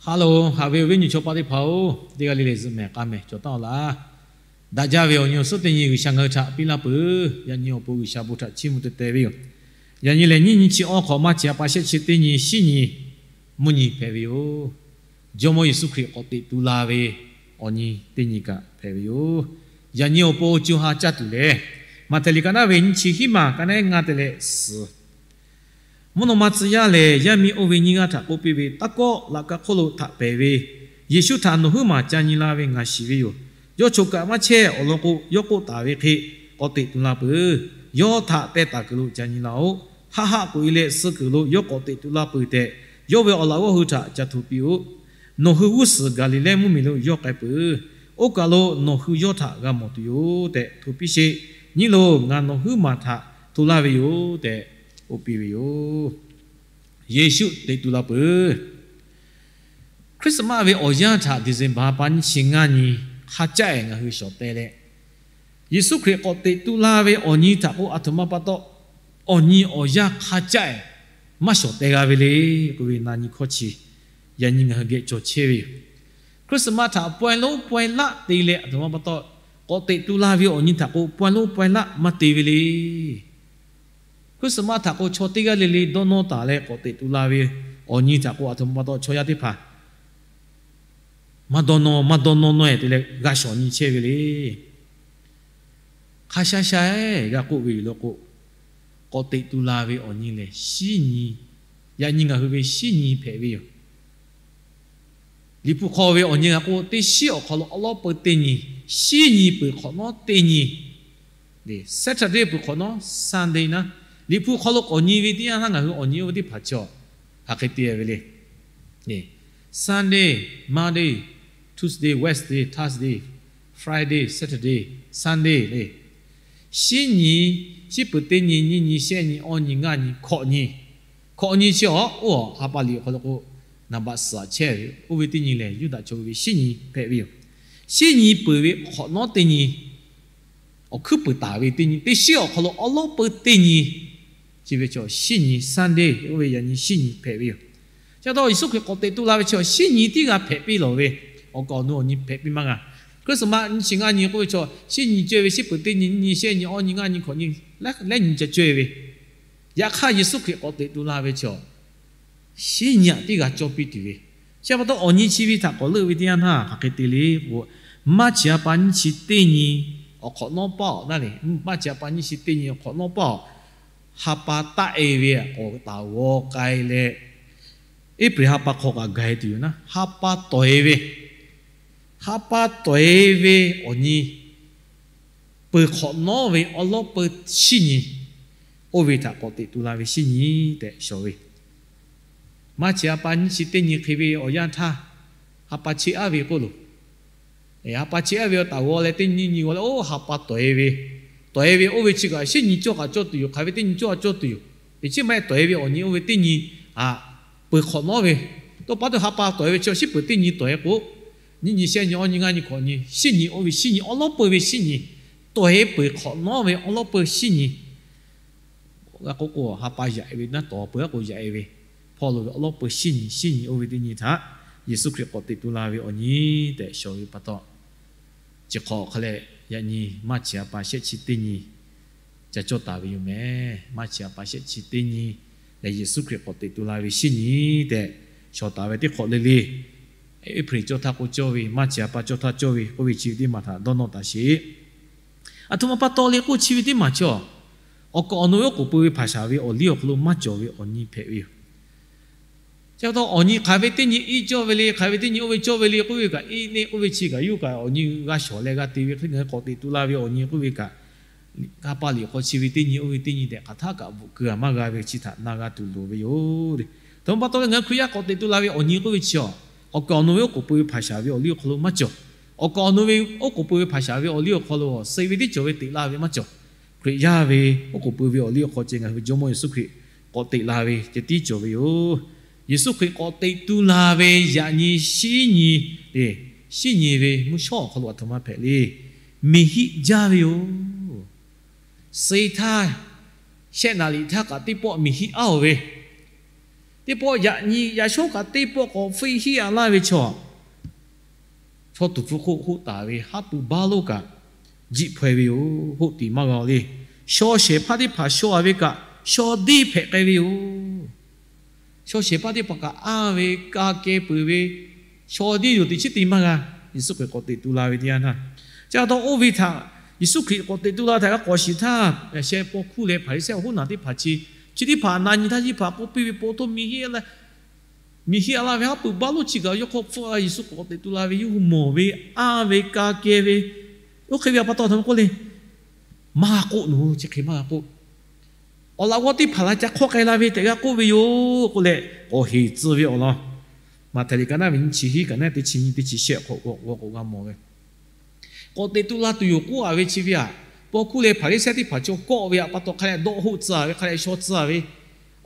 Hello, haꞈ ve awˬ viˉ nyi chaw paˆ teˇ hpaˍ-oˬ, teˇ g'aˇ le le zuhꞈ mehˍ k'a mehˍ cawˬ taˍ-oˬ laˇ. Daꞈ jaˇ ve awˬ nyi awˬ suhˉ teˇ nyi G'uiˬsha ngaˬ hui htaꞈ piˇ laˇ peuˬ. Yaꞈ nyi awˬ pon G'uiˬsha bon htaꞈ chiˇ mvuh te teh ve yoˬ. Yaꞈ nyi lehˬ, nyiˇ nyi chi awˇ hk'awꞈ maˇ chi a pa shehˆ chi teˇ nyi, shinˉ nyi, mvuhˇ nyi hpehꞈ ve yoˬ. Jawˇmawˇ Yeˍsuˆ Hkriꞈ k'awꞈ teꞈ tu la ve awˬ nyi teˇ nyi kaꞈ hpehꞈ ve yoˬ. Yaꞈ nyi awˬ pon co ha caˇ tuˬ lehˬ, Maꞈhtehˍ liꞈ ka naˉ ve nyiˇ chi hiˉ maˬ ka naˉ ngaˇ te leh suhˍ mvuhˇ naw ma tcuh yaˇ lehˬ, yaˇ miˇ oˇ ve nyiˇ g'aˇ htaꞈ k'oˆ piˇ ve, Taˇ kawˆ, laꞈ ka hk'oˆ lo htaꞈ pehˍ ve Yeˍsuˆ htaꞈ nawˬ huiˉ maˬ ca nyi la ve ngaˬ shiˍ ve yoˬ. Yawˇ choˬ kaꞈ maˇ chehˇ. Awˬ lawn k'o, yawˇ k'oˆ taˍ ve hk'e k'awꞈ teꞈ tu la peuˬ. Yawˇ htaꞈ teh taˍ kuiˬ lo ca nyi la-oˆ. Haˆ haˆ k'oꞈ e leh suh kuiˬ lo yawˇ k'awꞈ teꞈ tu la peuˬ tehꞈ, yawˇ ve awˬ laꞈ g'awˇ hui htaꞈ ca hto piˇ-oˆ. Nawˬ hui g'uˇ suhˍ Gaˍliˍlehˇ mvuhˇmiˬ lo yawˇ k'ai peuˬ. Oˇ kaˬ lo nawˬ hui yawˇ htaꞈ g'a mawˬ tuˬ yoˬ tehꞈ hto piˇ sheˍ. Nyi loˬ, ngaˬ nawˬ huiˉ maˬ htaꞈ hto laˇ ve yoˬ tehꞈ k'oˆ piˇ ve yoˬ. Yeˍsuˆ teꞈ tu la peuˬ. Christmas ve awˬ yanˇ htaꞈ December pa nyiˇ chi ngaˇ nyi hk'a caˆ-ehˍ ngaˬ hui shawˍ teh leh, Yeˍsuˆ Hkriꞈ k'awꞈ teꞈ tu la ve awˬ nyi htaꞈ k'o, aˬ htoꞈ ma pa taw awˬ nyi awˬ yanˇ hk'a caˆ-ehˍ maˇ shawˍ teh g'a ve le k'oˆ ve, na nyi hkawˇ chi yaꞈ nyi ngaˬ hui geh cawˬ chehˇ ve yoˬ. Christmas htaꞈ pawehˇ lonˉ pawehˇ laˆ te leh, aˬ htoꞈ ma pa taw k'awꞈ teꞈ tu la ve awˬ nyi htaꞈ k'o, pawehˇ lonˉ pawehˇ laˆ maˇ te ve le. Christmas htaꞈ k'o, chaw teˇ g'aˇ le le dawˇ nawˇ taˍ leh k'awꞈ teꞈ tu la ve awˬ nyi htaꞈ k'o, aˬ htoꞈ ma pa taw chaw yaˇ teˇ hpaˍ maˇ dawˇ nawˇ, maˇ dawˇ nawˇ nawˇ-ehˍ te leh g'a shawˍ nyi chehˇ ve le. Hk'a sha sha-ehˍ g'a k'oˆ ve yoˬ law k'o, k'awꞈ teꞈ tu la ve awˬ nyi lehˬ, shinˉ nyi, yaꞈ nyi ngaˬ hui ve shinˉ nyi hpehꞈ ve yoˬ. Liꞈ hpu hk'aw ve awˬ nyi g'a k'o, teˇ shinˉ awˬ hk'aw lo awˉ lawˉ peu teˇ nyi, shinˉ nyi peuˬ hk'awꞈ nawˉ teˇ nyi, Saturday peuˬ hk'awꞈ nawˉ Sunday naˉ, Liꞈ hpu hk'aw lo k'awꞈ nyi ve teˇ yanˇ htaˇ ngaˬ hui awˬ nyi oˇ ve teˇ hpaˍ chi hk'aˬ hk'e te ve le. Sunday, Monday, Tuesday, Wednesday, Thursday, Friday, Saturday, Sunday le. Shinˉ nyi, shinˉ peuˬ teˇ nyi, nyiˇ nyi, shehˆ nyi, awˇ nyi, ngaˇ nyi, hkawꞈ nyi. Hkawꞈ nyi chi awˬ oˇ ha pa liꞈ awˬ hk'aw lo k'o, naˍ baꞈ suhˍ chehˇ ve, oˇ ve teˇ nyi lehˬ, Yuˇdaꞈ chaw ve shinˉ nyi hpehꞈ ve yoˬ. Shinˉ nyi peuˬ ve hk'awꞈ nawˉ teˇ nyi, awˬ hkuiˉ puiˍ taˍ ve teˇ nyi, teˇ shinˉ awˬ hk'aw lo awˉ lawˉ peu teˇ nyi, chi ve chaw shinˉ nyi, Sunday oˇ ve yaꞈ nyi shinˉ nyi hpehꞈ ve yoˬ. Chi pa taw Yeˍsuˆ Hkriꞈ k'awꞈ teꞈ tu la ve chi awˬ shinˉ nyi tiˉ g'a hpehꞈ piˇ lawˬ ve, awˬ kaˍ awˬ nu awˬ nyi hpehꞈ piˇ maˇ g'a. Christmas nyiˇ chi ngaˇ nyi k'oˆ ve chaw, shinˉ nyi caweh ve, shinˉ peuˬ teˇ nyi, nyiˇ nyi, shehˆ nyi, awˇ nyi, ngaˇ nyi, hkawꞈ nyi, lehˉ nyi ca caweh ve. Yaꞈ hk'aˇ Yeˍsuˆ Hkriꞈ k'awꞈ teꞈ tu la ve chi awˬ shinˉ nyi aꞈ tiˉ g'a cawˇ piˇ tuˬ ve. Chi pa taw awˬ nyi chi ve htaꞈ k'awꞈ leuˆ ve teˇ yanˇ htaˇ hk'aˬ hk'e te le k'o, Maˇ chi a pa nyiˇ chi teˇ nyi awˬ hk'awꞈ nawˉ paˇ awˬ naˉ le, Maˇ chi a pa nyiˇ chi teˇ nyi awˬ hk'awꞈ nawˉ paˇ awˬ, ha pa taˆ-e ve awˬ taˍ g'aw k'ai leh, April ha pa hk'aw kaꞈ gaˬ-e tuˬ yoˬ naˉ, ha pa tawˍ-e ve, ha pa tawˍ-e ve awˬ nyi peuˬ hk'awꞈ nawˉ ve awˉ lawˉ peu shinˉ nyi, oˇ ve htaꞈ k'awꞈ teꞈ tu la ve shinˉ nyi tehꞈ shawˍ ve. Maˇ chi a pa nyiˇ chi teˇ nyi hk'e ve awˬ yanˇ htaˇ, ha pa cheˇ aˉ ve k'oˆ loˬ, ha pa cheˇ aˉ ve awˬ taˍ g'aw leh teˇ nyi nyi g'aw leh, oˇ ha pa tawˍ-e ve, tawˍ-e ve oˇ ve chi kaꞈ shinˉ nyi cawˇ kaꞈ cawˇ tuˬ yoˬ, hk'aˬ ve teˇ nyi cawˇ kaꞈ cawˇ tuˬ yoˬ. Teˇ chi maˇ heˆ, tawˍ-e ve awˬ nyi oˇ ve teˇ nyi peuˬ hk'awꞈ nawˉ ve, tawˇ pa taw ha pa tawˍ-e ve chi awˬ shinˉ peuˬ teˇ nyi tawˍ-e k'o, nyiˇ nyi, shehˆ nyi, awˇ nyi, ngaˇ nyi, hkawꞈ nyi, shinˉ nyi, oˇ ve shinˉ nyi awˉ lawˉ peu ve shinˉ nyi, tawˍ-e peuˬ hk'awꞈ nawˉ ve awˉ lawˉ peu shinˉ nyi g'a k'oˆ k'o, ha pa yaꞈ-e ve naˉ, tawˍ peuˬ aˉ k'o yaꞈ-e ve, hpawˇ lo ve awˉ lawˉ peu shinˉ nyi, shinˉ nyi oˇ ve teˇ nyi htaꞈ Yeˍsuˆ Hkriꞈ k'awꞈ teꞈ tu la ve awˬ nyi tehꞈ shawˍ ve pa taw, chi hk'awꞈ hk'a leh yaꞈ nyi Maˇ chi a pa shehˆ chi teˇ nyi ca cawˇ taˍ ve yoˬ mehˍ. Maˇ chi a pa shehˆ chi teˇ nyi lehˬ, Yeˍsuˆ Hkriꞈ k'awꞈ teꞈ tu la ve shinˉ nyi tehꞈ shawˍ taˍ ve teˇ hk'awꞈ le le, April cawˇ htaˇ k'o cawˇ ve, Maˇ chi a pa cawˇ htaˇ cawˇ ve k'oˆ ve chi ve teˇ maˬ htaꞈ dawˇ nawˇ taˍ sheˍ. Aˬ htoꞈ ma pa taw le k'oˆ chi ve teˇ maˬ chi awˬ, awˬ kaˍ awˬ nu ve oˉ k'oˍ pui ve hpaˍ shaˍ ve awˬ liˇ awˬ hk'aw lo maˇ cawˬ ve awˬ nyi hpehꞈ ve yoˬ. Chi pa taw awˬ nyi hk'aˬ ve teˇ nyi iˉ cawˇ ve le, hk'aˬ ve teˇ nyi oˇ ve cawˇ ve le k'oˆ ve kaꞈ, iˉ neˆ k'oˆ ve chi kaꞈ yawˇ kaꞈ awˬ nyi g'a shawˍ leh g'a te ve hk'e ngaˬ hui k'awꞈ teꞈ tu la ve awˬ nyi k'oˆ ve kaꞈ, ha pa liꞈ hk'aw chi ve teˇ nyi oˇ ve teˇ nyi tehꞈ hk'aˬ htaˇ kaꞈ bvuhꞈ keu-a maˇ g'a ve chi htaꞈ na g'a tuˬ loˍ ve yoˬ le. Aˬ htoꞈ ma pa taw le ngaˬ hui Hkriꞈ yaˇ k'awꞈ teꞈ tu la ve awˬ nyi k'oˆ ve chi awˬ, awˬ kaˍ awˬ nu ve oˉ k'oˍ pui ve hpaˍ shaˍ ve awˬ liˇ awˬ hk'aw lo maˇ cawˬ. Awˬ kaˍ awˬ nu ve oˉ k'oˍ pui ve hpaˍ shaˍ ve awˬ liˇ awˬ hk'aw lo suh ve teˇ cawˬ ve teꞈ laˇ ve maˇ cawˬ. Hkriꞈ yaˇ ve oˉ k'oˍ pui ve awˬ liˇ awˬ hk'aw ceh ngaˬ hui ve Jawˇmawˇ Yeˍsuˆ Hkriꞈ k'awꞈ teꞈ la ve ceh tiˉ cawˬ ve yoˬ. Yeˍsuˆ Hkriꞈ k'awꞈ teꞈ tu la ve yaꞈ nyi shinˉ nyi, shinˉ nyi ve mvuhˇ shawˉ awˬ hk'aw lo aˬ htoꞈ ma hpehꞈ le. Miˬ hiˆ jaˇ ve yoˬ. Suh-e htaˇ, shehˆ naˍ riˍ htaˇ kaꞈ teˇ pawˆ miˬ hiˆ aˉ-oˬ ve, Teˇ pawˆ yaꞈ nyi yaꞈ shawˉ kaꞈ teˇ pawˆ k'awꞈ fiˆ hiˆ a laˇ ve chaw, chaw tuˍ hpfuh hk'oˆ hoˆ taˍ ve haˉ pui baˆ lonˉ kaꞈ jiˆ hpaweh ve yoˬ. Hoˆ tiˍ maˇ g'a le. Shaw shehˍ hpaˇ teˇ hpaˍ shaw a ve kaꞈ shaw deˇ hpehꞈ k'ai ve yoˬ. Shaw shehˍ hpaˇ teˇ hpaˍ kaꞈ anˇ ve, ka keh peuˬ ve, shaw deˇ yoˬ teꞈ chiˉ te maˇ g'a. Yeˍsuˆ Hkriꞈ k'awꞈ teꞈ tu la ve teˇ yanˇ htaˇ, chi pa taw oˇ ve htaꞈ Yeˍsuˆ Hkriꞈ k'awꞈ teꞈ tu la htaꞈ g'a k'awꞈ shiˍ htaˇ, sheh paw hkuˇ leh Hpaˍriˍsehˇ awˬ hoˉ naˬ teˇ hpaˍ chi, chi teˇ hpaˍ na nyi htaˇ, chi teˇ hpaˍ k'oˆ piˇ ve, Pa taw miˬ hiˆ a laˇ ve haˉ pui baˆ lonˉ chi kaꞈ yawˇ hk'aw hpfuhˆ a, Yeˍsuˆ Hkriꞈ k'awꞈ teꞈ tu la ve yawˇ hui mawˬ ve, anˇ ve, ka keh ve, oˇ hk'e ve pa taw htaꞈ k'oˆ le, maˇ g'a k'oˆ, nawˬ hui chi hk'e maˇ g'a k'oˆ. Awˬ laꞈ g'awˇ teˇ hpaˍ la ca hk'awˇ k'ai la ve tehꞈ g'a k'oˆ ve yoˬ k'oˆ leh, k'awꞈ heˍ tcuh ve awˬ lawn. Maꞈhtehˍ liꞈ ka naˉ ve nyiˇ chi hiˆ, ka naˉ teˇ chi nyiˇ, teˇ chi shehˆ hk'awꞈ g'a k'awꞈ g'a mawˬ ve, k'awꞈ teꞈ tu la tuˬ yoˬ k'oˆ a ve chi ve aꞈ, paw hkuˇ leh Hpaˍriˍsehˇ teˇ hpaˍ chaw kawˆ ve aꞈ pa taw hk'a leh dawˇ hoˆ tcuh a ve, hk'a leh shaw tcuh a ve,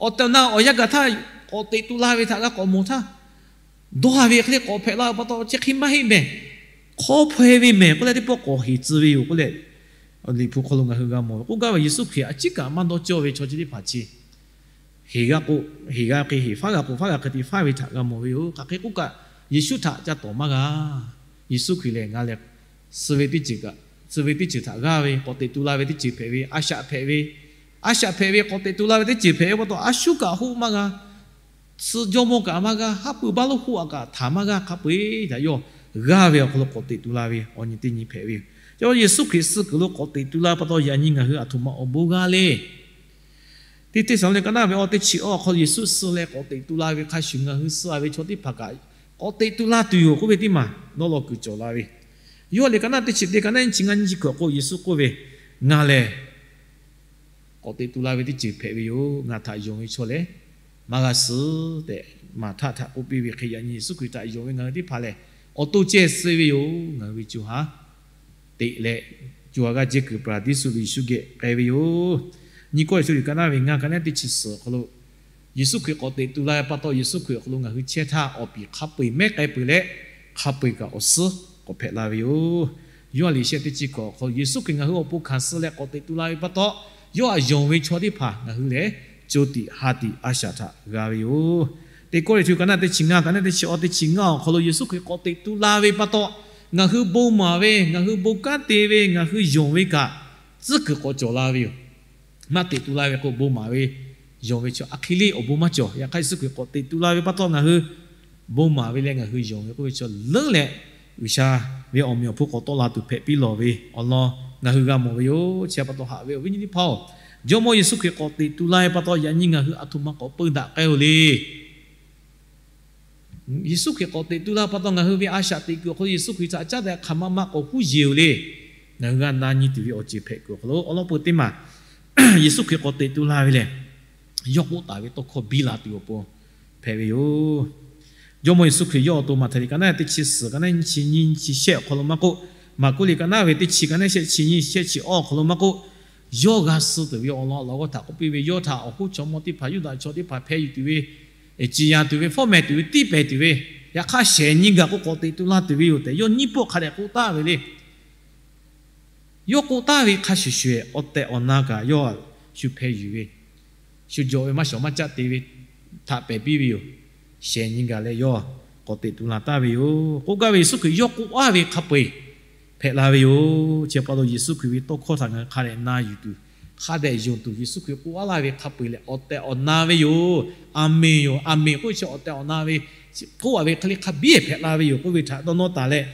awˬ tehˬ awˬ na awˬ yanˇ gaˬ htaˇ k'awꞈ teꞈ tu la ve htaꞈ g'a k'awꞈ mawˬ htaˇ, dawˇ a ve hk'e le k'awꞈ hpehꞈ la ve pa taw chi hk'e maˇ heˆ mehˬ, hk'awˇ hpaweh ve mehˬ k'oˆ leh teˇ pawˆ k'awꞈ heˍ tcuh ve yoˬ k'oˆ leh, Liꞈ hpu hk'aw lo ngaˬ hui g'a mawˬ ve k'oˆ gaˇ ve, Yeˍsuˆ Hkriꞈ a ciˉ kaꞈ maˇ dawˇ cawˇ ve chaw chi teˇ hpaˍ chi, heˍ g'a k'o heˍ g'a hk'e, heˍ faˉ g'a k'o faˉ g'a hk'e te faˉ ve htaꞈ g'a mawˬ ve yoˬ. Hk'aˬ hk'e k'oˆ kaꞈ, Yeˍsuˆ htaꞈ ca tawˍ maˇ g'a. Yeˍsuˆ Hkriꞈ lehˬ ngaˬ lehˬ suh ve teˇ ceuˬ kaꞈ, suh ve teˇ ceuˬ htaꞈ g'aˇ ve, k'awꞈ teꞈ tu la ve teˇ ceuˬ hpehꞈ ve, a shaꞈ hpehꞈ ve, a shaꞈ hpehꞈ ve, k'awꞈ teꞈ tu la ve teˇ ceuˬ hpehꞈ ve pa taw, a shuˉ kaꞈ hoˆ maˇ g'a. Suh jawˇmawˇ kaꞈ maˇ g'a, haˉ pui baˆ lonˉ hoˆ a kaꞈ htaꞈ maˇ g'a, hk'a peu-eˬ htaꞈ yawˇ g'aˇ ve awˬ hk'aw lo k'awꞈ teꞈ tu la ve awˬ nyi teˇ nyi hpehꞈ ve yoˬ. Chi Yeˍsuˆ Hkriꞈ suh kuiˬ lo k'awꞈ teꞈ tu la ve pa taw, yaꞈ nyi ngaˬ hui aˬ htoꞈ ma awˬ bon g'a le. Teˇ Hteˇsaˍlawˇniˆ ka naˉ ve awˇ teˇ chi awˇ awˬ hk'aw lo Yeˍsuˆ suh leh k'awꞈ teꞈ tu la ve hk'a shuˍ, ngaˬ hui suh a ve chaw teˇ hpaˍ kaꞈ k'awꞈ teꞈ tu la tuˬ yoˬ k'oˆ ve teˇ maˬ dawˇ law kuiˬ cawˬ la ve. Yoˇhanˬ liꞈ ka naˉ teˇ chi teˇ, ka naˉ nyiˇ chi ngaˇ nyiˇ chi kuiˬ awˬ hk'aw lo Yeˍsuˆ k'oˆ ve, Ngaˬ lehˬ k'awꞈ teꞈ tu la ve teˇ ceuˬ hpehꞈ ve yoˬ. Ngaˬ htaꞈ yonˍ ve chaw lehˬ maˇ g'a suh tehꞈ, Maˍhtaˆ htaꞈ k'oˆ piˇ ve hk'e, yaꞈ nyi Yeˍsuˆ Hkriꞈ htaꞈ yonˍ ve ngaˬ hui teˇ hpaˍ lehˬ, awˬ to cehˇ suh ve yoˬ. Ngaˬ hui ve co ha teꞈ leh, co ha g'aˇ jehˇ kuiˬ Paˍraˍdiˇsuꞈ lo Yeˍsuˆ geh k'ai ve yoˬ. Nyiˇ Kawˇrenˍhtuˆ liꞈ ka naˉ ve ngaˇ, ka naˉ teˇ chi suhˍ awˬ hk'aw lo, Yeˍsuˆ Hkriꞈ k'awꞈ teꞈ tu la ve pa taw, Yeˍsuˆ Hkriꞈ awˬ hk'aw lo ngaˬ hui chehˇ htaˇ, awˬ piˍ hk'a peu-eˬ mehˉ k'ai peuˬ leh, hk'a peu-eˬ kaꞈ awˬ suhˉ k'awꞈ hpehꞈ la ve yoˬ. Yoˇhanˬ liꞈ shehˆ teˇ chi hkawꞈ awˬ hk'aw lo, Yeˍsuˆ Hkriꞈ ngaˬ hui awˬ pon hkanˍ suh leh k'awꞈ teꞈ tu la ve pa taw, yawˇ htaꞈ yonˍ ve chaw teˇ hpaˍ ngaˬ hui lehˬ, co tiꞈ ha tiꞈ a shaꞈ htaꞈ g'a ve yoˬ. Teˇ Kawˇrenˍhtuˆ ka naˉ teˇ chi ngaˇ, ka naˉ teˇ chi awˇ teˇ chi ngaˇ awˬ hk'aw lo, Yeˍsuˆ Hkriꞈ k'awꞈ teꞈ tu la ve pa taw, ngaˬ hui bon maˍ ve, ngaˬ hui bon kanˉ te ve, ngaˬ hui yonˍ ve kaꞈ tcuhˉ kuiˬ k'awꞈ cawˬ la ve yoˬ. Maˇ teꞈ tu la ve k'o, bon maˍ ve yonˍ ve chaw a hk'e le awˬ bon maˇ cawˬ. Yaꞈ hk'aˇ, Yeˍsuˆ Hkriꞈ k'awꞈ teꞈ tu la ve pa taw, ngaˬ hui bon maˍ ve leh ngaˬ hui yonˍ ve k'oˆ ve chaw leuˉ leh, G'uiˬsha ve awˬ meꞈ awˬ hponˇ k'awꞈ tawˆ la tuˬ hpehꞈ piˇ lawˬ ve awˬ lawn ngaˬ hui g'a mawˬ ve yoˬ. Chi pa taw, haꞈ ve awˬ viˉ nyi teˇ hpaˍ-oˬ, Jawˇmawˇ Yeˍsuˆ Hkriꞈ k'awꞈ teꞈ tu la ve pa taw, yaꞈ nyi ngaˬ hui aˬ htoꞈ ma k'awꞈ peu daꞈ k'ai-oˬ le. Yeˍsuˆ Hkriꞈ k'awꞈ teꞈ tu la pa taw, ngaˬ hui ve a shaꞈ teꞈ kuiˬ awˬ hk'aw lo Yeˍsuˆ Hkriꞈ htaꞈ caˉ daꞈ hk'aˬ ma ma k'awꞈ huˉ yeˬ-oˬ le. Ngaˬ hui g'a na nyi tuˬ ve awˬ ceuˬ hpehꞈ kuiˬ awˬ hk'aw lo, awˬ lawn peu teˇ maˬ Yeˍsuˆ Hkriꞈ k'awꞈ teꞈ tu la ve lehˬ, yawˇ k'oˆ taˍ ve tawˇ hkawˇ biˇ la tuˬ awˬ pon hpehꞈ ve yoˬ. Jawˇmawˇ Yeˍsuˆ Hkriꞈ yawˇ awˬ to Maꞈhtehˍ liꞈ ka naˉ teˇ chi suhˍ, ka naˉ nyiˇ chi nyiˇ chi shehˆ awˬ hk'aw lo maˇ k'oˆ, Maˍkuˆ liꞈ ka naˉ ve teˇ chi, ka naˉ shehˆ chi nyiˇ shehˆ chi awˇ awˬ hk'aw lo maˇ k'oˆ, yawˇ g'a suh tuˬ ve awˬ lawn awˬ lawn g'awˇ htaꞈ k'oˆ piˇ ve, yawˇ htaꞈ awˬ hoˉ chaw mawˇ teˇ hpaˍ, Yuˇdaꞈ chaw teˇ hpaˍ hpeh yuˬ tuˬ ve, ciˍ yanˍ tuˬ ve, fawˉ mehˍ tuˬ ve, tiˇ pehˍ tuˬ ve, yaꞈ hk'aˇ shehˍ nyi gaˬ k'o k'awꞈ teꞈ tu laˇ tuˬ ve yoˬ tehꞈ, yawˇ nyiˇ pawˆ hk'a dehꞈ k'oˆ taˍ ve le. Yawˇ k'oˆ taˍ ve hk'a shuˍ shuˍ, awˬ tehˬ awˬ na kaꞈ yawˇ shu hpeh yuˬ ve, shu jawꞈ ve maˇ shawˍ maˇ caˆ te ve htaꞈ pehˬ piˇ ve yoˬ. Shehˍ nyi gaˬ leh yawˇ k'awꞈ teꞈ tu la taˍ ve yoˬ. K'oˆ gaˇ ve Yeˍsuˆ Hkriꞈ yawˇ k'oˆ aˉ ve hk'a peu-eˬ hpehꞈ la ve yoˬ. Chi pa taw Yeˍsuˆ Hkriꞈ ve tawˇ hkawˇ htaꞈ ngaˬ hui hk'a dehꞈ na yuˬ tuˬ, hk'a dehꞈ yonˍ tuˬ, Yeˍsuˆ Hkriꞈ k'oˆ aˉ laˇ ve hk'a peu-eˬ lehˬ awˬ tehˬ awˬ na ve yoˬ. Aˬ meˍ yoˬ. Aˬ meˍ k'oˆ chi awˬ tehˬ awˬ na ve k'oˆ a ve hk'e le hk'a biˇ hpehꞈ la ve yoˬ k'oˆ ve htaꞈ dawˇ nawˇ taˍ leh,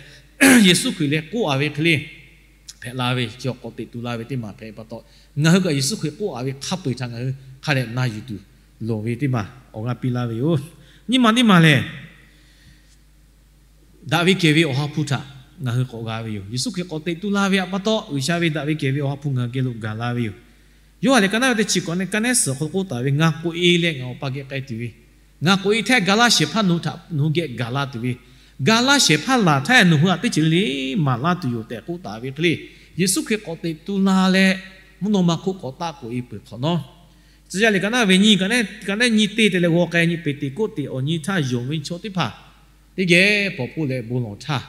Yeˍsuˆ Hkriꞈ lehˬ k'oˆ a ve hk'e le hpehꞈ la ve, chi k'awꞈ teꞈ tu la ve teˇ maˬ hpehꞈ pa taw, ngaˬ hui kaꞈ Yeˍsuˆ Hkriꞈ k'oˆ a ve hk'a peu-eˬ htaꞈ ngaˬ hui hk'a dehꞈ na yuˬ tuˬ loˍ ve teˇ maˬ awˬ g'aˇ piˇ laˇ ve yoˬ. Nyiˇ maˬ teˇ maˬ lehˬ, daꞈ ve kehˬ ve Awˬ ha hpu htaꞈ ngaˬ hui k'awꞈ g'a ve yoˬ. Yeˍsuˆ Hkriꞈ k'awꞈ teꞈ tu la ve pa taw, G'uiˬsha ve daꞈ ve kehˬ ve Awˬ ha hpu ngaˬ hui geh lo gaˬ la ve yoˬ. Yoˇhanˬ liꞈ ka naˉ ve teˇ chi k'awꞈ ne, ka nehˉ suhˍ awˬ hk'aw lo k'oˆ taˍ ve, Ngaˬ k'oꞈ e leh ngaˬ Awˬ pa geh k'ai tuˬ ve, ngaˬ k'oꞈ e htaˇ ga laˇ shehˍ hpaˇ nawˬ hui htaꞈ nawˬ hui geh gaˬ la tuˬ ve, ga laˇ shehˍ hpaˇ laˬ htaˇ nawˬ hui htaꞈ teˇ ceuˬ le le maˍ laˇ tuˬ yoˬ tehꞈ k'oˆ taˍ ve hk'e le, Yeˍsuˆ Hkriꞈ k'awꞈ teꞈ tu la leh, mvuhˇ naw ma hk'oˆ k'awꞈ taˆ k'oꞈ e peuˬ hk'awꞈ nawˉ, tcuh yaˇ liꞈ ka naˉ ve nyi, ka nehˉ nyi teˇ te leh g'aw k'ai nyi, Peˍteˍkoˆteˍ awˬ nyi htaˇ yonˍ ve chaw teˇ hpaˍ teˇ geh paw hpoˆ leh bon lawˬ htaˇ,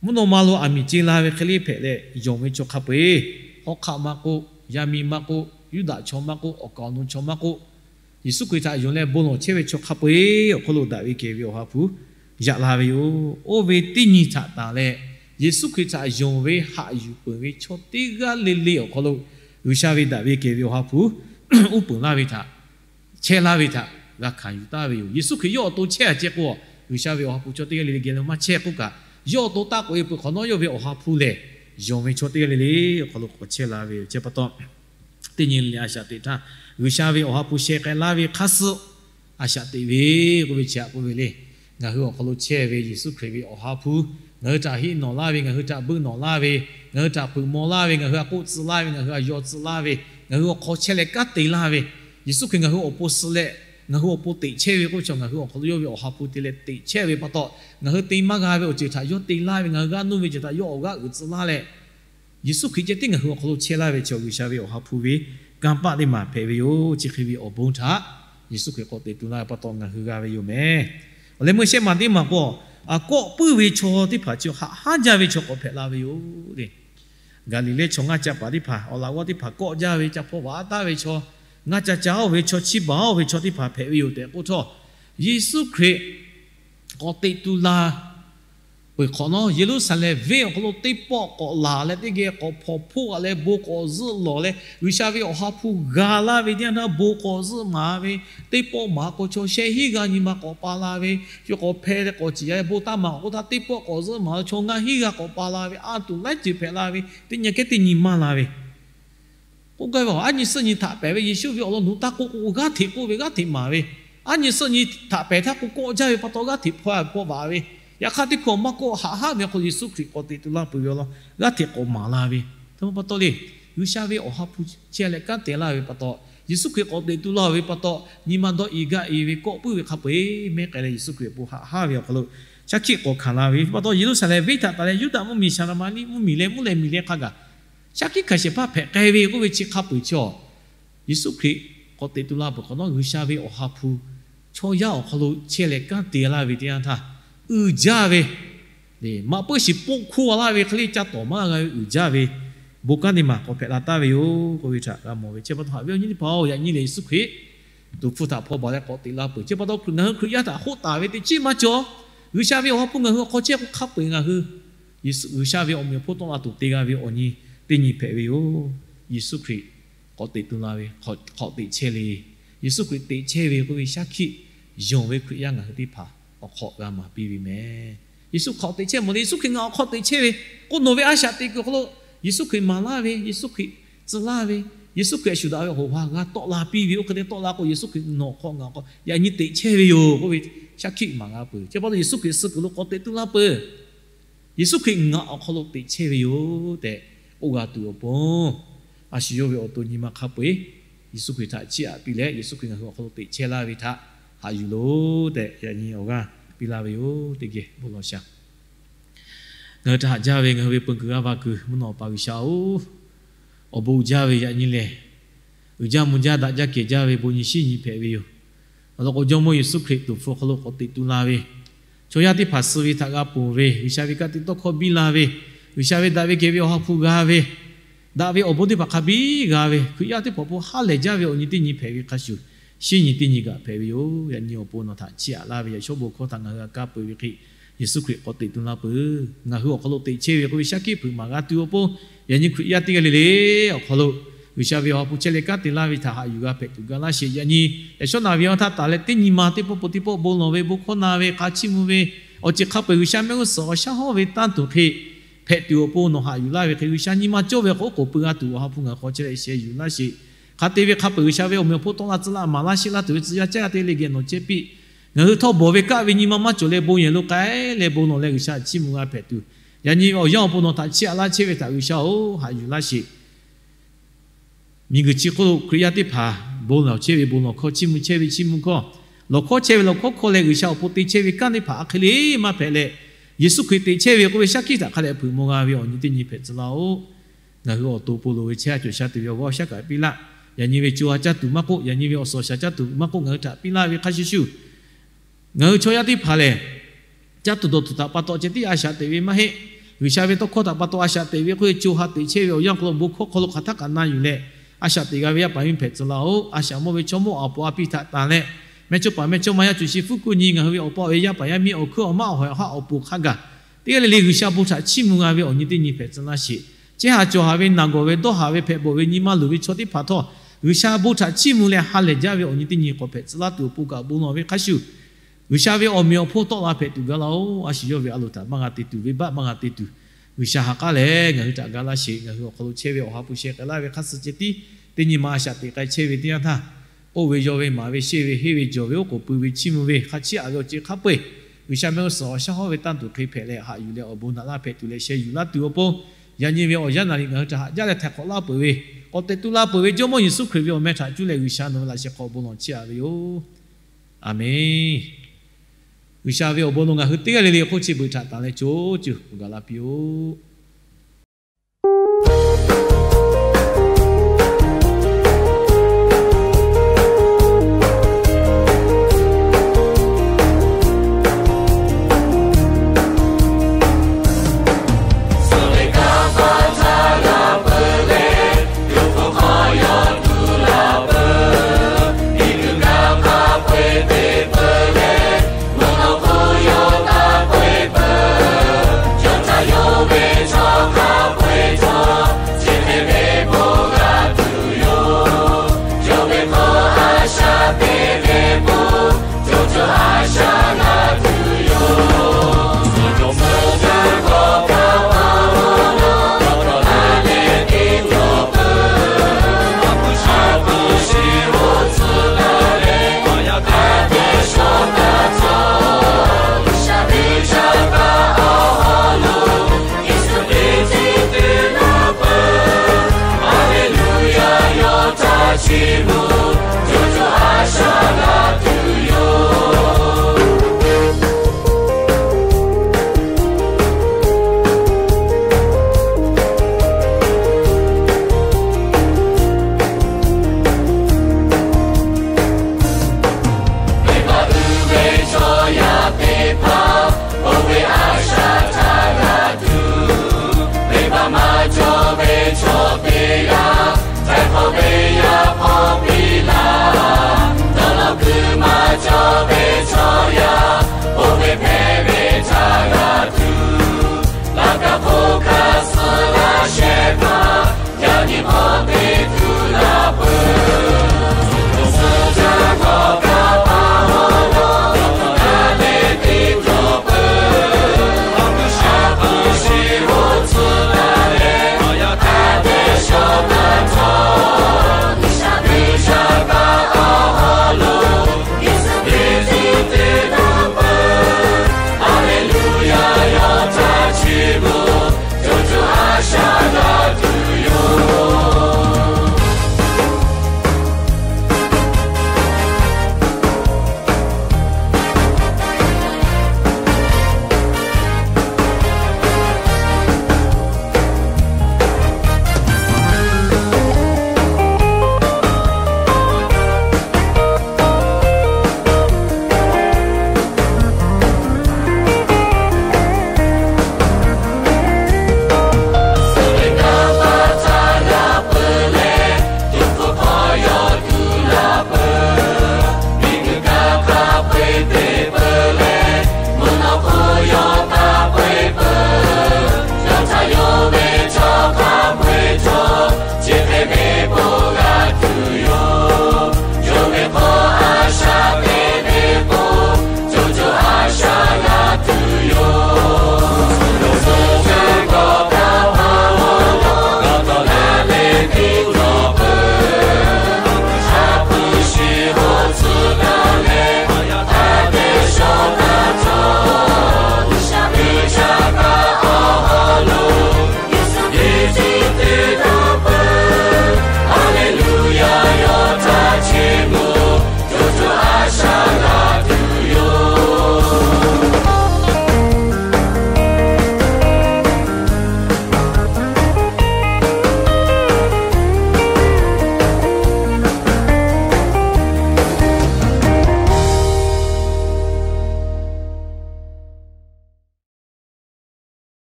mvuhˇ naw ma lo aˬ miˍ ce la ve hk'e le hpehꞈ leh, yonˍ ve chaw hk'a peu-eˬ, hawˉ hk'aˆ maˇ k'oˆ, yaˇ miˇ maˇ k'oˆ, Yuˇdaꞈ chaw maˇ k'oˆ, awˬ kaˍ awˬ nu chaw maˇ k'oˆ, Yeˍsuˆ Hkriꞈ htaꞈ yonˍ leh bon lawˬ chehˇ ve chaw hk'a peu-eˬ awˬ hk'aw lo daꞈ ve kehˬ ve Awˬ ha hpu yaꞈ la ve yoˬ. Oˇ ve teˇ nyi htaꞈ tanˬ leh, Yeˍsuˆ Hkriꞈ htaꞈ yonˍ ve haꞈ yuˬ peuˬ ve chaw teˇ g'aˇ le le awˬ hk'aw lo G'uiˬsha ve daꞈ ve kehˬ ve Awˬ ha hpu uˉ peunˍ laˇ ve htaꞈ, chehˇ laˇ ve htaꞈ g'a hkanˍ yuˬ taˍ ve yoˬ. Yeˍsuˆ Hkriꞈ yawˇ awˬ to chehˇ a ceh k'o, G'uiˬsha ve Awˬ ha hpu chaw teˇ g'aˇ le le geh lo maˇ chehˇ k'oˆ kaꞈ, yawˇ awˬ to taˆ k'oꞈ e peuˬ hk'awꞈ nawˉ yawˇ ve Awˬ ha hpu lehˬ, yonˍ ve chaw teˇ g'aˇ le le awˬ hk'aw lo k'awꞈ chehˇ la ve yoˬ. Chi pa taw, teˇ nyi le le a shaꞈ teꞈ htaˇ, G'uiˬsha ve Awˬ ha hpu sheh k'ai laˇ ve hk'aˇ suh a shaꞈ teꞈ ve k'oˆ ve chi htaꞈ k'oˆ ve le. Ngaˬ hui awˬ hk'aw lo chehˇ ve Yeˍsuˆ Hkriꞈ ve Awˬ ha hpu ngaˬ hui htaꞈ heˆ nawˬ laˇ ve, ngaˬ hui htaꞈ beuˆ nawˬ laˇ ve, ngaˬ hui htaꞈ hpeuꞈ maw laˇ ve, ngaˬ hui htaꞈ k'oˆ tcuh laˇ ve, ngaˬ hui htaꞈ yaw tcuh laˇ ve, ngaˬ hui awˬ hk'aw chehˇ leh kanˉ te laˇ ve, Yeˍsuˆ Hkriꞈ ngaˬ hui awˬ pon suh leh ngaˬ hui awˬ pon teꞈ chehˇ ve k'oˆ ve chaw, ngaˬ hui awˬ hk'aw lo yawˇ ve Awˬ ha hpu te leh teꞈ chehˇ ve pa taw, ngaˬ hui te maˇ g'a ve awˬ ceuˬ htaꞈ yawˇ te laˇ ve, ngaˬ hui g'aˇ nuˇ ve ceuˬ htaꞈ yawˇ awˬ g'aˇ uiˍ tcuh laˇ leh, Yeˍsuˆ Hkriꞈ ceh tiˉ ngaˬ hui awˬ hk'aw lo chehˇ laˇ ve chaw, G'uiˬsha ve Awˬ ha hpu ve kanˇ paˆ teˇ maˬ hpehꞈ ve yoˬ. Chi hk'e ve awˬ bon htaꞈ Yeˍsuˆ Hkriꞈ k'awꞈ teꞈ tu laˇ ve pa taw ngaˬ hui g'a ve yoˬ mehˍ. Awˬ leh meuˇ shehˆ maˬ teˇ maˬ k'o, kawˆ puiˉ ve chaw teˇ hpaˍ chi haꞈ hanˉ jaˇ ve chaw k'awꞈ hpehꞈ la ve yoˬ le. Gaˍliˍlehˇ chaw ngaˇ ca paˍ teˇ hpaˍ, awˬ laꞈ g'awˇ teˇ hpaˍ kawˆ jaˇ ve, ca hpaw baˬ taˍ ve chaw, ngaˇ ca ca oˇ ve chaw, chiˇ baˬ oˇ ve chaw teˇ hpaˍ hpehꞈ ve yoˬ tehꞈ k'oˆ htawˇ, Yeˍsuˆ Hkriꞈ k'awꞈ teꞈ tu la peuˬ hk'awꞈ nawˉ, Yeˍruˆsaˍlehnˍ venˇ awˬ hk'aw lo teˇ pawˆ k'awꞈ laˬ leh, teˇ geh k'awꞈ hpawnˬ hpoˆ g'a leh bon k'awꞈ zuhˆ lawˬ leh, G'uiˬsha ve Awˬ ha hpu g'a laˇ ve teˇ yanˇ htaˇ bon k'awꞈ zuhˆ maˍ ve, teˇ pawˆ maˍ k'o chaw shehˆ hinˉ g'aˇ nyi ma k'awꞈ pa la ve, co k'awꞈ hpeh leh k'awꞈ ciˍ ya bon taˇ maˍ k'oˆ htaˇ teˇ pawˆ k'awꞈ zuhˆ maˍ ve, chaw ngaˇ hinˉ g'aˇ k'awꞈ pa la ve, a tuˬ laiˉ ceuˬ hpehꞈ la ve, teˇ nyi kehˉ teˇ nyi maˇ la ve k'oˆ gaˇ ve, aˉ nyi suhˆ nyi htaꞈ pehˬ ve Yeˍsuˆ ve awˬ lawn nuˇ taˇ k'oˆ k'o, g'aˇ hteꞈ k'oˆ ve, g'aˇ hteꞈ maˍ ve, aˉ nyi suhˆ nyi htaꞈ pehˬ htaˇ k'o kawˆ jaˇ ve pa taw g'aˇ hteꞈ hpaw hpaw baˬ ve, yaꞈ hk'aˇ teˇ hkui awˬ maˇ kawˆ haꞈ haˉ ve awˬ hk'aw lo Yeˍsuˆ Hkriꞈ k'awꞈ teꞈ tu laˇ peuˬ ve awˬ lawn g'aˇ hteꞈ k'awꞈ maˍ la ve, htaꞈ pa taw le, G'uiˬsha ve Awˬ ha hpu chehˇ leh kanˉ te laˇ ve pa taw, Yeˍsuˆ Hkriꞈ k'awꞈ teꞈ tu laˇ ve pa taw, nyi ma dawˇ e gaˇ e ve kawˆ puiˉ ve hk'a peu-eˬ mehˉ k'ai leh Yeˍsuˆ Hkriꞈ awˬ pon haꞈ haˉ ve awˬ hk'aw lo shaˉ hkiˆ k'awꞈ hkanˍ la ve pa taw, Yeˍruˆsaˍlehnˍ venˇ htaꞈ taˍ leh Yuˇdaꞈ mvuhˇmiˬ, Saˍraˍmaˍriˆ mvuhˇmiˬ leh mvuhˇ leh miˬ leh hk'a gaˬ shaˉ hkiˆ hkanˍ shehˍ hpaˇ hpehꞈ k'ai ve k'oˆ ve chi hk'a peu-eˬ chaw, Yeˍsuˆ Hkriꞈ k'awꞈ teꞈ tu laˇ peuˬ hk'awꞈ nawˉ, G'uiˬsha ve Awˬ ha hpu chaw yaˇ awˬ hk'aw lo chehˇ leh kanˉ te laˇ ve teˇ yanˇ htaˇ, uiˍ jaˇ ve, maꞈ puiˉ shiˍ poˆ hkuˇ a laˇ ve hk'e le ca tawˍ maˇ g'a ve uiˍ jaˇ ve bon kanˉ teˇ maˬ k'awꞈ hpehꞈ la taˍ ve yoˬ k'oˆ ve htaꞈ g'a mawˬ ve. Chi pa taw haꞈ ve awˬ nyi teˇ hpaˍ-oˬ, yaꞈ nyi lehˬ Yeˍsuˆ Hkriꞈ tuˍ hpfuh htaꞈ hpaw baˬ leh k'awꞈ teꞈ la peuˬ. Chi pa taw ngaˬ hui Hkriꞈ yaˇ htaꞈ hoˆ taˍ ve teˇ ceuˬ maˇ cawˬ. G'uiˬsha ve Awˬ ha hpu ngaˬ hui awˬ hk'aw chehˇ k'o hk'a peu-eˬ ngaˬ hui Yeˍsuˆ, G'uiˬsha ve awˬ meꞈ awˬ hponˇ tawˆ la tuˬ te g'a ve awˬ nyi teˇ nyi hpehꞈ ve yoˬ. Yeˍsuˆ Hkriꞈ k'awꞈ teꞈ tu la ve, k'awꞈ teꞈ chehˇ le. Yeˍsuˆ Hkriꞈ teꞈ chehˇ ve k'oˆ ve shaˉ hkiˆ yonˍ ve Hkriꞈ yaˇ ngaˬ hui teˇ hpaˍ awˬ hk'aw g'a maˍ piˇ ve mehˍ. Yeˍsuˆ hk'awꞈ teꞈ chehˇ mawˬ le, Yeˍsuˆ Hkriꞈ ngaˬ awˬ hk'aw teꞈ chehˇ ve k'oˆ nawˬ ve a shaꞈ teꞈ kuiˬ awˬ hk'aw lo Yeˍsuˆ Hkriꞈ maˍ laˇ ve, Yeˍsuˆ Hkriꞈ tcuh laˇ ve, Yeˍsuˆ Hkriꞈ shuˍ daꞈ ve awˬ hoꞈ ha g'a tawˆ la piˇ ve, oˇ hk'e te tawˆ la k'o Yeˍsuˆ Hkriꞈ nawˬ hk'aw ngaˬ awˬ hk'aw yaꞈ nyi teꞈ chehˇ ve yoˬ k'oˆ ve shaˉ hkiˆ maˍ g'a peuˬ. Chi pa taw Yeˍsuˆ Hkriꞈ suh kuiˬ lo k'awꞈ teꞈ tu laˇ peuˬ. Yeˍsuˆ Hkriꞈ ngaˬ awˬ hk'aw lo teꞈ chehˇ ve yoˬ tehꞈ k'oˆ g'a tuˬ awˬ pon, a shu yawˇ ve awˬ to nyi ma hk'a peu-eˬ Yeˍsuˆ Hkriꞈ htaꞈ chiˇ aꞈ piˇ leh, Yeˍsuˆ Hkriꞈ ngaˬ hui awˬ hk'aw lo teꞈ chehˇ laˇ ve htaꞈ haꞈ yuˬ loˬ tehꞈ yaꞈ nyi awˬ g'aˇ piˇ laˇ ve yoˬ. Teˇ geh bon lawˬ shaˍ. Ngaˬ hui htaꞈ haꞈ jaˇ ve ngaˬ hui ve peu kuiˬ g'aˇ va kuiˬ mvuhˇ naw pa G'uiˬsha-oˬ, awˬ bon uiˍ jaˇ ve yaꞈ nyi lehˬ, uiˍ jaˇ mvuh jaˇ daꞈ jaˇ kehˬ jaˇ ve bon nyi shiˉ nyi hpehꞈ ve yoˬ. Awˬ lawn k'o, Jawˇmawˇ Yeˍsuˆ Hkriꞈ tuˍ hpfuh awˬ hk'aw lo k'awꞈ teꞈ tu la ve, chaw yaˇ teˇ hpaˍ suh ve htaꞈ g'a ponˬ ve, G'uiˬsha ve ka tiꞈ tawˇ hkawˇ biˇ la ve, G'uiˬsha ve daꞈ ve kehˬ ve Awˬ ha hpu g'a ve, daꞈ ve awˬ bon teˇ hpaˍ hk'a biˇ g'a ve, Hkriꞈ yaˇ teˇ hpaˍ awˬ pon ha lehˬ jaˇ ve awˬ nyi teˇ nyi hpehꞈ ve hk'a shuˍ, shiˉ nyi teˇ nyi g'aꞈ hpehꞈ ve yoˬ. Yaꞈ nyi awˬ pon nawˬ htaꞈ chiˇ aꞈ laˇ ve yaꞈ shawˉ bon hkawˇ htaꞈ ngaˬ hui g'a kaˇ peu-eˬ ve hk'e, Yeˍsuˆ Hkriꞈ k'awꞈ teꞈ tu laˇ peuˬ. Ngaˬ hui awˬ hk'aw lo teꞈ chehˇ ve k'oˆ ve shaˉ hkiˆ hpeuꞈ maˍ g'a tuˬ awˬ pon, yaꞈ nyi Hkriꞈ yaˇ teˇ g'aˇ le le awˬ hk'aw lo G'uiˬsha ve Awˬ ha hpu chehˇ leh kanˉ te laˇ ve htaꞈ haꞈ yuˬ g'a hpehꞈ tuˬ ga laˇ sheˍ. Yaꞈ nyi yaꞈ shawˉ naˍ ve awˬ htaˇ taˍ leh teˇ nyi ma teˇ pawˆ po teˇ pawˆ bon lawˬ ve, bon hkawˇ na ve, hk'a chiˇ mvuh ve, awˬ ceuˬ hk'a peu-eˬ G'uiˬsha mehˆ g'uˇ suhˍ awˬ shaˉ hawˉ ve tanˇ tuˬ hk'e hpehꞈ tuˬ awˬ pon nawˬ haꞈ yuˬ laˇ ve hk'e, G'uiˬsha nyi ma cawˇ ve awˬ hk'aw k'oˍ pui g'a tuˬ Awˬ ha hpu ngaˬ hui hk'aw chehˇ leh sheh yuˬ laˇ sheˍ. Hk'a te ve hk'a peu-eˬ G'uiˬsha ve awˬ meꞈ awˬ hponˇ tawˆ la tcuh la maˍ laˇ sheˆ laˇ tuˬ ve tcuh yaˇ caˉ g'a te le geh nawˬ ceh piˇ. Ngaˬ hui htawˇ bawˬ ve kaˆ ve nyi ma maˇ cawˬ leh bon yehˬ lo k'ai leh bon lawˬ leh G'uiˬsha chiˇ mvuh g'a hpehꞈ tuˬ, yaꞈ nyi awˬ yanˇ awˬ pon nawˬ htaꞈ chiˇ aꞈ laˇ chehˇ ve htaꞈ G'uiˬsha-oˬ, haꞈ yuˬ laˇ sheˍ. Miˬguiˬ chi hk'oˆ lo Hkriꞈ yaˇ teˇ hpaˍ bon lawˬ chehˇ ve, bon lawˬ hkawˇ chiˇ mvuh chehˇ ve chiˇ mvuh hkawˇ, lawˬ hkawˇ chehˇ ve lawˬ hkawˇ hkawˇ leh G'uiˬsha awˬ pon te chehˇ ve kanˉ teˇ hpaˍ a hk'e le maˇ hpehꞈ leh, Yeˍsuˆ Hkriꞈ teꞈ chehˇ ve k'oˆ ve shaˉ hkiˆ htaꞈ hk'a dehꞈ hpeuꞈ maw g'a ve awˬ nyi teˇ nyi hpehꞈ tcuh laˇ-oˆ. Ngaˬ hui awˬ to awˬ pon loˍ ve chehˇ a cawˬ sha tuˬ ve awˬ g'aˇ awˬ shaˉ kaꞈ piˇ laˇ. Yaꞈ nyi ve co ha caˇ tuˬ maˇ k'oˆ, yaꞈ nyi ve awˬ suhˍ awˬ shaˍ caˇ tuˬ maˇ k'oˆ, ngaˬ hui htaꞈ piˇ laˇ ve hk'a shuˍ shuˍ, ngaˬ hui chaw yaˇ teˇ hpaˍ lehˬ, caˇ tuˬ dawˬ tuˬ htaꞈ pa taw ceh tiˉ a shaꞈ teꞈ ve maˇ heˆ. G'uiˬsha ve tawˇ hkawˇ htaꞈ pa taw a shaꞈ teꞈ ve k'oˆ ve co ha teꞈ chehˇ ve awˬ yanˇ hk'aw lo bon hkawˇ hk'aw lo hk'aˬ htaˆ kaꞈ na yuˬ leh, A shaꞈ teꞈ g'a ve yaˇ paˍ yaˇ miˇ hpehꞈ tcuh laˇ-oˆ. A shaꞈ mawˇ ve chaw mawˇ awˬ po a piˇ htaꞈ tanˬ leh, mehˇchawˇ paˍ mehˇchawˇma yaˇ cuˬ shi fuhˆ kuˆ nyi ngaˬ hui ve awˬ pa awˬ e yaˇ paˍ yaˇ miˇ awˬ hkuiˉ awˬ maˇ awˬ hawehˬ awˬ haˉ awˬ pon hk'a gaˬ teˇ g'aˇ le le G'uiˬsha bon htaꞈ chiˇ mvuh g'a ve awˬ nyi teˇ nyi hpehꞈ tcuh laˇ sheˍ. Chehˇ haˍ cawˬ haˍ ve, naˬ gawˬ ve, dawˇ haˍ ve, hpehꞈ bawˬ ve, nyi ma luˬ ve chaw teˇ hpaˍ htawˇ, G'uiˬsha bon htaꞈ chiˇ mvuh leh ha lehˬ jaˇ ve awˬ nyi teˇ nyi k'awꞈ hpehꞈ tcuh laˇ tuˬ awˬ pon kaꞈ bon lawˬ ve hk'a shuˍ, G'uiˬsha ve awˬ meꞈ awˬ hponˇ tawˆ la hpehꞈ tuˬ gaˬ laˇ-oˆ. A shu yawˇ ve a loˍ htaꞈ maˇ g'a te tuˬ, venˇbaˆ maˇ g'a te tuˬ, G'uiˬsha ha k'aˉ lehˬ ngaˬ hui htaꞈ ga laˇ sheˍ. Ngaˬ hui awˬ hk'aw lo chehˇ ve awˬ ha hpu sheh k'ai laˇ ve hk'a suh ceh tiˉ, teˇ nyi ma a shaꞈ teꞈ k'ai chehˇ ve teˇ yanˇ htaˇ, oˇ ve yaw ve maˍ ve sheˆ ve henˇ ve jawˬ ve oˉ k'oˍ pui ve chiˇ mvuh ve hk'a chiˇ aꞈ ve awˬ ceuˬ hk'a peu-eˬ, G'uiˬsha mehˆ g'uˇ suhˍ awˬ shaˉ hawˉ ve tanˇ tuˬ hk'e hpehꞈ leh haꞈ yuˬ leh awˬ bon naꞈ laˇ hpehꞈ tuˬ leh sheh yuˬ laˇ tuˬ awˬ pon, yaꞈ nyi ve awˬ yanˇ naˍ riˍ ngaˬ hui htaꞈ haꞈ jaˇ leh htaiˍ hk'awꞈ laˇ peuˬ ve, k'awꞈ teꞈ tu la peuˬ ve Jawˇmawˇ Yeˍsuˆ Hkriꞈ ve awˬ meh htaꞈ cuˇ leh G'uiˬsha nawˬ ve laꞈ sheh hk'aw bon lawˬ chiˇ aꞈ ve yoˬ. Aˍmenˍ. G'uiˬsha ve awˬ bon nawˬ ngaˬ hui teˇ g'aˇ le le hk'oˆ chi beuꞈ htaꞈ tanˬ leh co cuˬ k'awꞈ gaˬ la piˇ-oˆ.